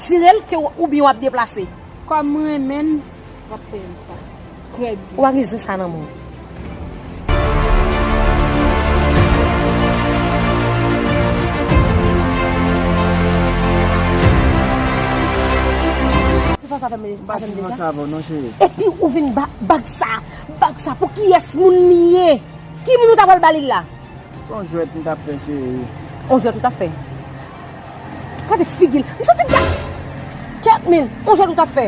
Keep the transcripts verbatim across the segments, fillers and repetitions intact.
Tire l ke w, oubyen w ap deplase. Kòm mwen renmen l, w ap peye m sa. Trè byen. Ou pa gen zen sa nan men w. Ou pa ka fè m, m pa fè m deja. Epi ou vin ba bag sa, bag sa pou kiyès moun li ye? Ki moun ou ta pral ba li l la? Se yon jwèt m t ap fè, cheri. Yon jwèt ou t ap fè? Gade figi l. M santi m ta. Kèt mil. Yon jwèt ou t ap fè?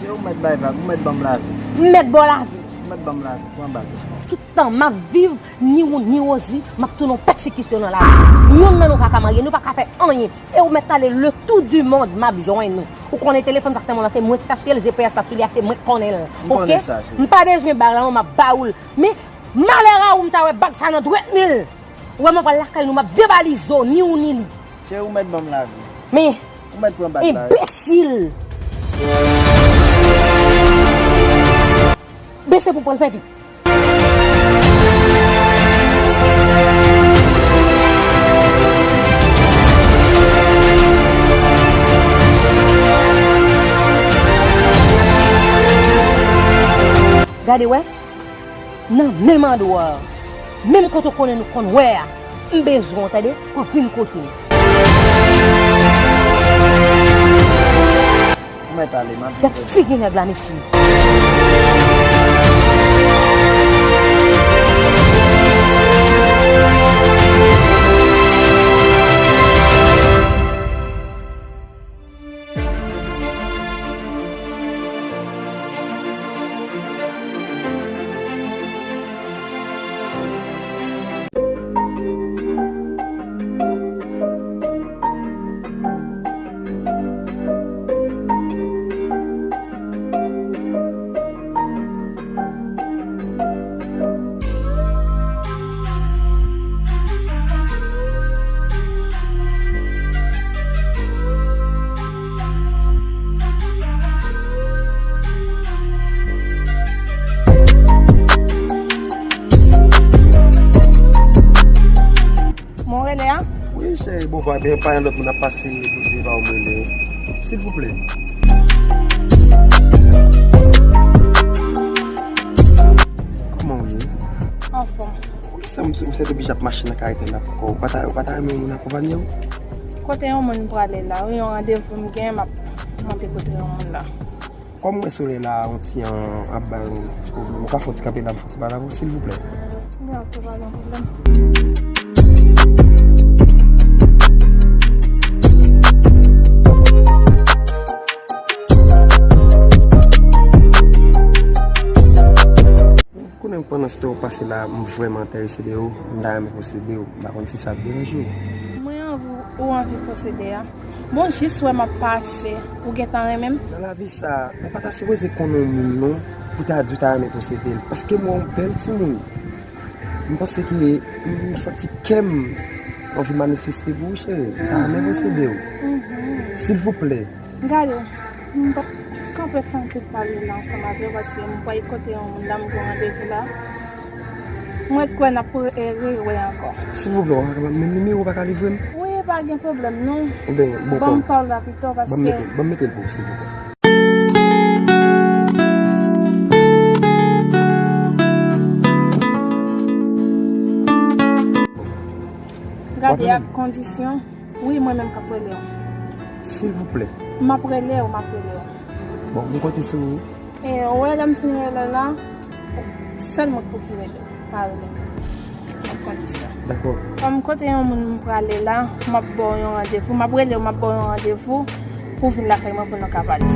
Cheri, ou mèt bay vag, ou mèt ban m lavi. M mèt ba w lavi. Ou mèt ban m lavi, pran bag la. Tout tan m ap viv, ni ou ni Rosie, m ap tounen yon pèsekisyon nan lavi. Youn nan nou pa ka marye, nou pa ka fè anyen. E ou mèt ale le tour du monde, m ap jwenn ou. Ou konnen telefòn sa k te mwen lan, se mwen ki t achte l, G P S la sou li a, se mwen k konnen l. M konnen sa, cheri. M pa bezwen bag la non, m ap ba ou l. Men, malè a ou m ta wè bag sa nan dwèt men l. Ou wè mwen pral lakay nou, m ap debalize w, ni ou ni li. Cheri, ou mèt ban m lavi. Men, ou mèt pran bag la. Enbesil! Bese pou pran l fè vit. Gade wè. Nan menm andwa a, menm kote w konnen nou konn wè a, m bezwen w, tande, pou w vin kote m. Ou mèt ale, m ap vin kote w. Gad figi nèg la, mesye. Mwen rele a? Wi, cheri, bon, pa gen, pa gen lòt moun ap pase, Bondye pa ou m rele. Silvouplè. Kòman w ye? Anfòm. Poukisa m, m sèt oblije ap mache nan kay tèl ap kò? Ou pa ta, ou pa ta renmen yon moun akonpanye w? Kote yon moun m prale la, wi, yon randevou m gen, m ap monte kote yon moun la. Kòm mwen solèy la, yon ti an ap bay yon ti pwoblèm. Ou ka fè yon ti kanpe la, m fè yon ti pale avè w, silvouplè? Wi, ok, pa gen pwoblèm. Konnen pandan se tan w pase la, m vrèman enterese de ou, m ta renmen posede w, m pa konn si sa ap deranje w. Mwen anvi, ou anvi posede a? Bon, jis wè m ap pase, ou gentan renmen m? Nan lavi sa, ou pa ta sipoze konn yon moun non, pou ta di w ta renmen posede l, paske m wè yon bèl timoun. M panse ke m santi kè m anvi manifeste pou ou, cheri. M ta renmen posede w. Silvouplè. Gade, m p ap kanpe fè anpil pale la ansanm avè w, paske m pral kote yon moun la, m gen yon randevou la. Mwen kwè n ap re-, e, rewè ankò. Silvouplè, ou pa ka ban m menm nimewo w, ou pa ka livre m? Wi, pa gen pwoblèm, non. Enben, bon, ban m pa w la pito, paske. Ban m mete l, ban m mete l pou ou, silvouplè. Gade ak kondisyon. Wi, mwen menm k ap rele w. Silvouplè. M ap rele w, m ap rele w. Bon, m konte sou ou. E, ou wè, lè m fin rele la, sèl mwen pou ki rele w, pa rele m. Ak kondisyon. Dakò. Kòm kote yon moun m prale la, m ap ba w yon randevou, m ap rele w, m ap ba w yon randevou. Pou w vin lakay mwen pou nou ka pale.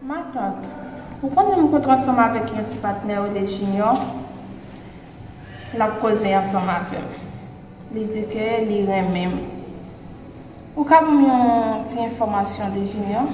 Matant, ou konnen m kontre ansanm avèk yon ti patnè yo de Junior. L ap koze ansanm avè m. Li di ke li renmen m. Ou ka ban m yon ti enfòmasyon de Junior?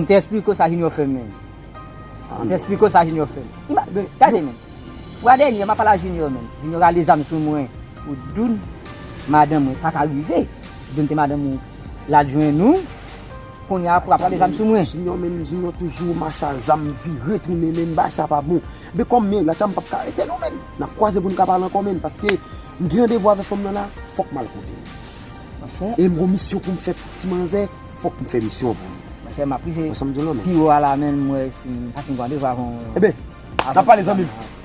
Bon, m te eksplike w sa Junior fè m, men. M te eksplike w sa Junior fè m. Ima- Gade, men. Fwa dènye, m ap pale a Junior, men. Junior rale zam sou mwen. Pou doun madanm mwen, sa ka rive. Doun te madanm ou, l al jwenn ou. Kounye a, pou ap rale zam sou mwen. Junior, men, Junior toujou mache a zam, vire tounen, men, bagay sa pa bon. Men kòm men, la, sa m p ap ka rete, non, men. N ap kwaze pou n ka pale ankò, men, paske m gen randevou avèk fanm nan la, fòk m al kote l. Monchè. E m gon misyon pou m fè pou ti manzè, fòk m fè misyon an pou li. Monchè, m ap rive pi wo a la, men, m wè si m pa fin gon randevou avan. Eben, n ap pale, zanmi m.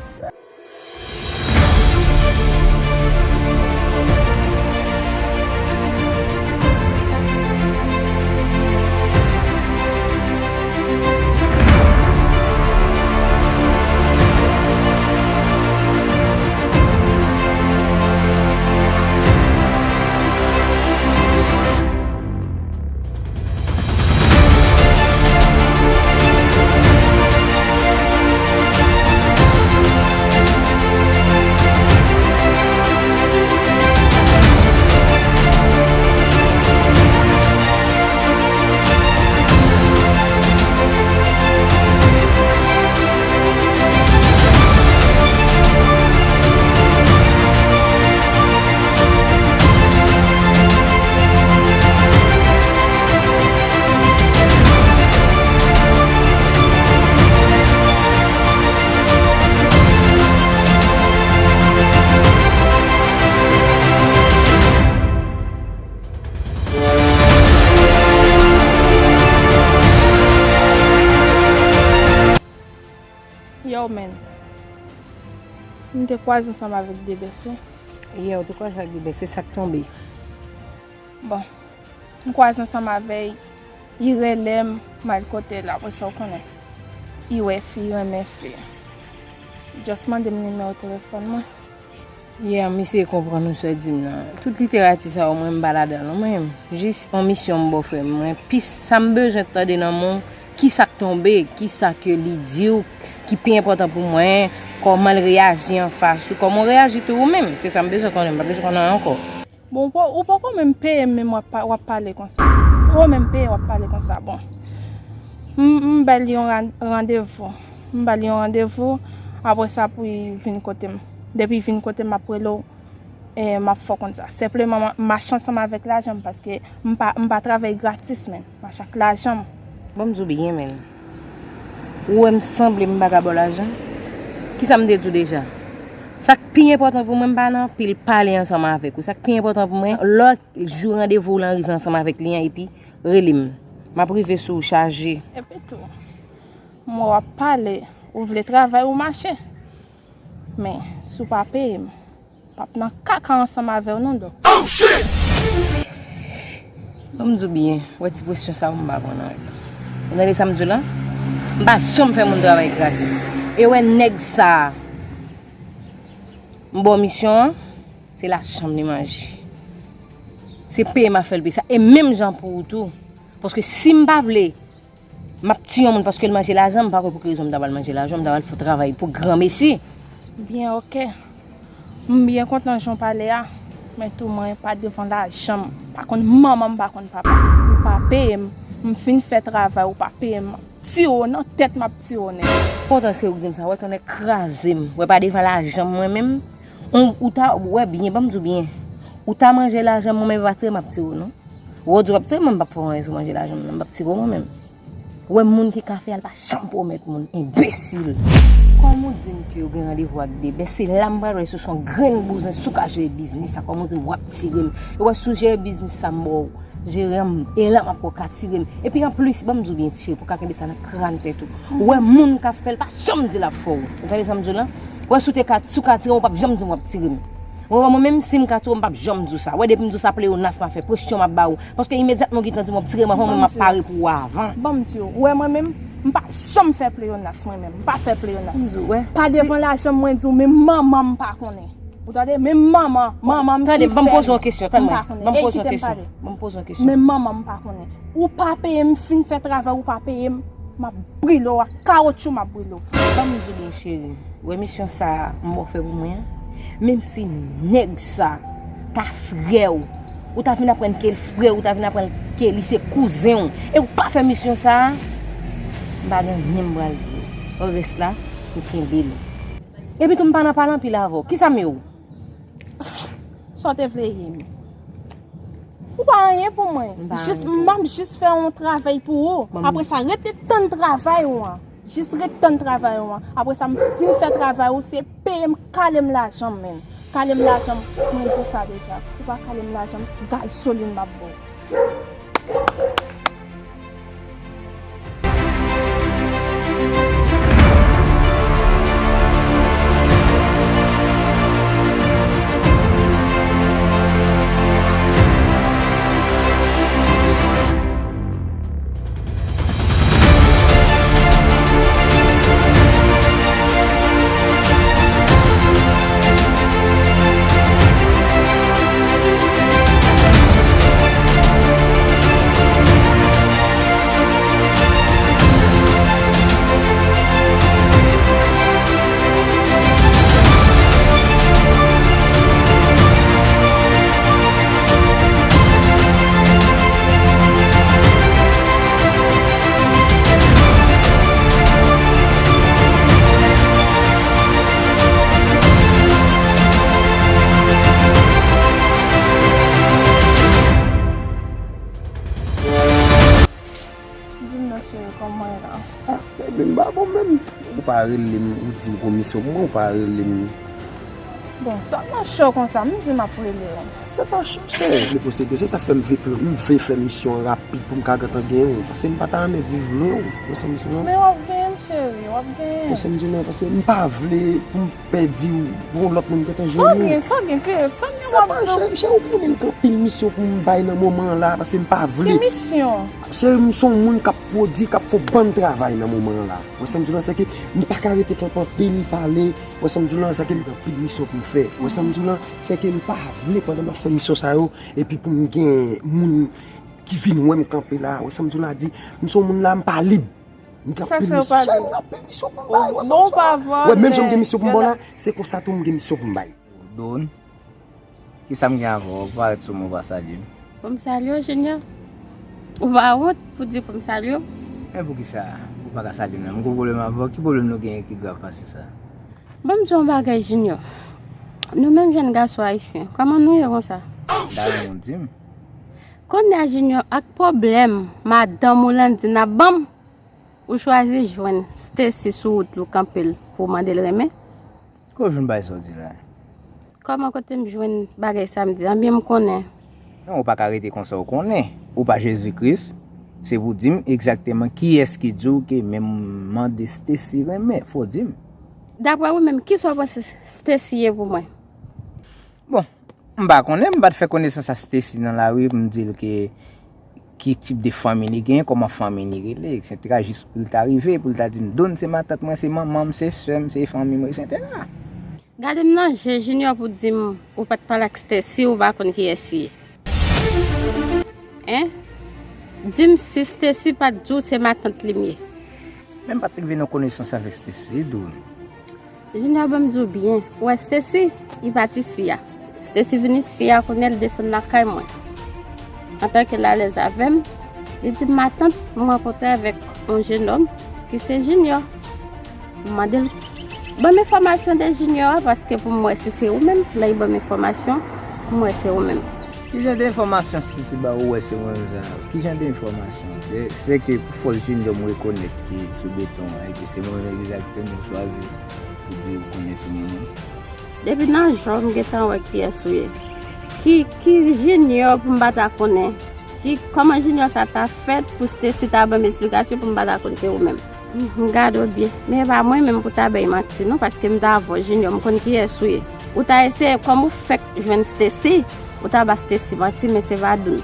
Kòman? M te kwaze ansanm avèk Debès, wi. Yè, ou te kwaze ak Debès, se sa k tonbe. Bon, m kwaze ansanm avè l, li rele m, m al kote l, apre sa w konnen. Li wè fi, li renmen fi. Just mande m nimewo telefòn mwen. Yeah, m eseye konprann ou sa w di m nan. Tout literati sa yo, mwen, m pa ladan l non, mwen. Jis yon misyon m ba w, frè m. Mwen, pi sa m bezwen tande nan men w, kisa k tonbe, kisa ke li di w ki pi enpòtan pou mwen, kòman l reyaji anfas ou, kòman w reyaji tou ou menm. Se sa m bezwen konnen, m pa bezwen konnen anyen ankò. Bon, ou poko, ou poko menm peye m, menm w ap, w ap pale konsa. Ou poko menm peye, w ap pale konsa. Bon, m, m ba l yon ran- randevou. M ba l yon randevou, apre sa pou l vin kote m. Depi l vin kote m, m ap rele w, e, m ap fè w konn sa. Senpleman, m mache ansanm avèk lajan m, paske m pa, m pa travay gratis, menn. M mache ak lajan m. Ban m di w byen, menn. Ou wè m sanble m pa ka ba w lajan? Kisa m te di w deja? Sa k pi enpòtan pou mwen, m pa nan anpil pale ansanm avèk ou. Sa k pi enpòtan pou mwen, lè w jou randevou w lan rive ansanm avèk li an, epi rele m. M ap rive sou ou chaje. Epi tou, m wè w ap pale, ou vle travay, ou mache. Men, si w pa peye m, m p ap nan kaka ansanm avè w non, dòk. Ban m di w byen, wè ti presyon sa yo m pa pran nan règ la. Ou tande sa m di w la? M pa janm fè moun travay gratis. E wè nèg sa a, m ba w misyon an, se lachanm li manje. Se peye m ap fè l peye sa. E menm jan pou ou tou. Paske si m pa vle, m ap tiye yon moun paske l manje lajan m, m pa kwè pou ki rezon m ta pral manje lajan m, m ta pral fè travay pou granmesi. Byen, oke. M byen kontan jan w pale a, men tou mwen pa devan lajan m. Pa konn manman m, pa konn papa m. Ou pa peye m, m fin fè travay, ou pa peye m, m ap tire w nan tèt, m ap tire w nèt. Kontan se ou k di m sa, wè tonnè kraze m. Wè pa devan lajan m mwen menm. Ou, ou ta, wè byen, ban m di w byen. Ou ta manje lajan m, mwen menm pa tire, m ap tire w non. Ou di w ap tire, mwen m p ap fè w anyen si w manje lajan m nan, m p ap tire w mwen menm. Ou wè moun ki ka fè a, l pa janm pwomèt moun, enbesil. Kòman w di m ke w gen randevou ak Debès, se la m pral wè si w se yon grenn bouzen, si w ka jere biznis sa, kòman w di m w ap tire m. E w wè si w jere biznis sa m ba w, jere m, e la m ap wè w ka tire m. Epi anplis, ban m di w byen ti cheri, pou w ka kenbe sa nan kràn tèt ou. Ou wè moun k ap fè l pa janm di l ap fè w. Ou tande sa m di w la? Ou wè si w te ka, si w ka tire m, ou p ap janm di m w ap tire m. Ou wè mwen menm, si m ka tire w, m p ap janm di w sa. Ou wè depi m di w sa pleyonas m ap fè, presyon m ap ba ou. Paske imedyatman ou gentan di m w ap tire m, avan mwen m ap pare pou ou avan. Ban m di w, ou wè mwen menm, m pa janm fè pleyonas mwen menm. M pa fè pleyonas. M di w, wè. Pa devan lajan m mwen di w, menm manman m pa konnen. Ou tande? Menm manman, manman m ki fè l. Tande, ban m poze w yon kesyon, tande mwen. Ban m poze w yon kesyon. Ban m poze w yon kesyon. Menm manman m pa konnen. Ou pa peye m, fin fè travay, ou pa peye m, m ap brile w ak kawotchou, m ap brile w. Ban m di w byen, cheri. Ou wè misyon sa a m ba w fè pou mwen an? Menm si nèg sa ta frè w, ou ta vin aprann ke l frè w, ou ta vin aprann ke li se kouzen w, e ou pa fè misyon sa a, m pa gen anyen m pral di w. Rès la, ou kenbe l. Epi tou, m pa nan pale anpil avè w. Kisa m ye w? Sa w te vle ye m? Ou pa anyen pou mwen. M pa anyen pou ou. M ap jis fè yon travay pou ou. Apre sa, rete tann travay ou an. Jis ret tann travay ou an. Apre sa, m fin fè travay ou, se peye m, kale m lajan m menm. Kale m lajan m, mwen di w sa deja. Ou pa kale m lajan m, gazolin m ap ba w. Di m non cheri, kòman w ye la? Ah, baby, m pa bon menm. Ou pa rele m, ou di m gon misyon pou mwen, ou pa rele m. Bon, sa w nan cho konsa, m di m ap rele w. Se pa cho, se le posede, se sa fè m vle, m vle fè misyon an rapid pou m ka gentan genyen w, paske m pa ta renmen viv lwen w, ou konprann sa m di w la? Men w ap genyen m, Cheri, w ap genyen. Wè sa m di w la, paske m pa vle pou m pèdi w pou yon lòt moun gentan jwenn ou. Sa w gen, sa w gen, Philip, sa w gen w ap. Sa pa, cheri, cheri, ou konnen m gen anpil misyon pou m bay nan moman an la, paske m pa vle. Ki misyon? Cheri, m se yon moun k ap pwodui, k ap fè yon bann travay nan moman an la. Wè sa m di w la, se ke m pa ka rete kanpe anpil pale. Wè sa m di w la, se ke m gen anpil misyon pou m fè. Wè sa m di w la, se ke m pa vle pandan m ap fè misyon sa yo, epi pou m gen moun ki vin wè m kanpe la. Wè sa m di w la, di, m se yon moun la, m pa lib. M gen anpil misyon. Cheri, m gen anpil misyon pou m bay. Wè sa m di w la. Wè, menm jan m gen misyon pou m ba w la, se konsa tou m gen misyon pou m bay. Don, kisa m gen avè w? Ou parèt sou mwen, ou pa salye m. Pou m salye w, Junior? Ou pa wont pou di pou m salye w? Men poukisa ou pa ka salye m la? M gen pwoblèm avè w? Ki pwoblèm nou genyen ki grav pase sa? Ban m di w yon bagay, Junior. Nou menm jèn gason ayisyen, kòman nou ye konsa? M ta renmen w di m. Kounye a, Junior, ak pwoblèm madanm ou Landine ap ban m, ou chwazi jwenn Stacy sou wout ou, kanpe l pou w mande l renmen? Kote w jwenn bagay sa w di la? Kòman kote m jwenn bagay sa m di? Anbyen m konnen. Non, ou pa ka rete konsa, ou konnen. Ou pa Jezi Kris. Se pou w di m egzakteman kiyès ki di w ke men m mande Stacy renmen. Fò w di m. Daprè ou menm, kisa w panse Stacy ye pou mwen? Bon, m pa konnen, m pa t fè konesans ak Stacy nan lari pou m di l ke ki tip de fanmi li genyen, kòman fanmi li rele, etsetera, jis pou l ta rive, pou l ta di m, Don, se matant mwen, se manman m, se sè m, se fanmi m, etsetera. Gade m nan je, Junior, pou di m ou pa t pale ak Stacy, ou pa konn kiyès li ye. Hein? Di m si Stacy pa t di w se matant li m ye. Men m pa t rive nan konesans avèk Stacy, Don. Junior, ban m di w byen, ou wè Stacy, li pa t isi a. Stacy vin isi a kounye a, li desann lakay mwen. Antanke l alèz avè m, li di m, matant, m rankontre avèk yon jennonm ki se Junior. M mande l ban m enfòmasyon de Junior a, paske pou m wè si se ou menm, lè li ban m enfòmasyon, pou m wè se ou menm. Ki jan de enfòmasyon Stacy ba ou, ou wè se mwen menm sa? Ki jan de enfòmasyon? Se, se ke pou fòs Junior m rekonèt ki sou beton an, e ke se mwen menm egzakteman ou chwazi pou di ou konnen se mwen menm? Depi nan je w m gentan wè kiyès ou ye. Ki, ki Junior pou m pa ta konnen? Ki, kòman Junior sa ta fèt pou Stacy ta ban m esplikasyon pou m pa ta konn se ou menm? M gade w byen. Men e pa mwen menm pou ta bay manti non, paske m ta avè w Junior, m konn kiyès ou ye. Ou ta eseye, kòm ou fèk jwenn Stacy, ou ta ba Stacy manti, men se pa Don.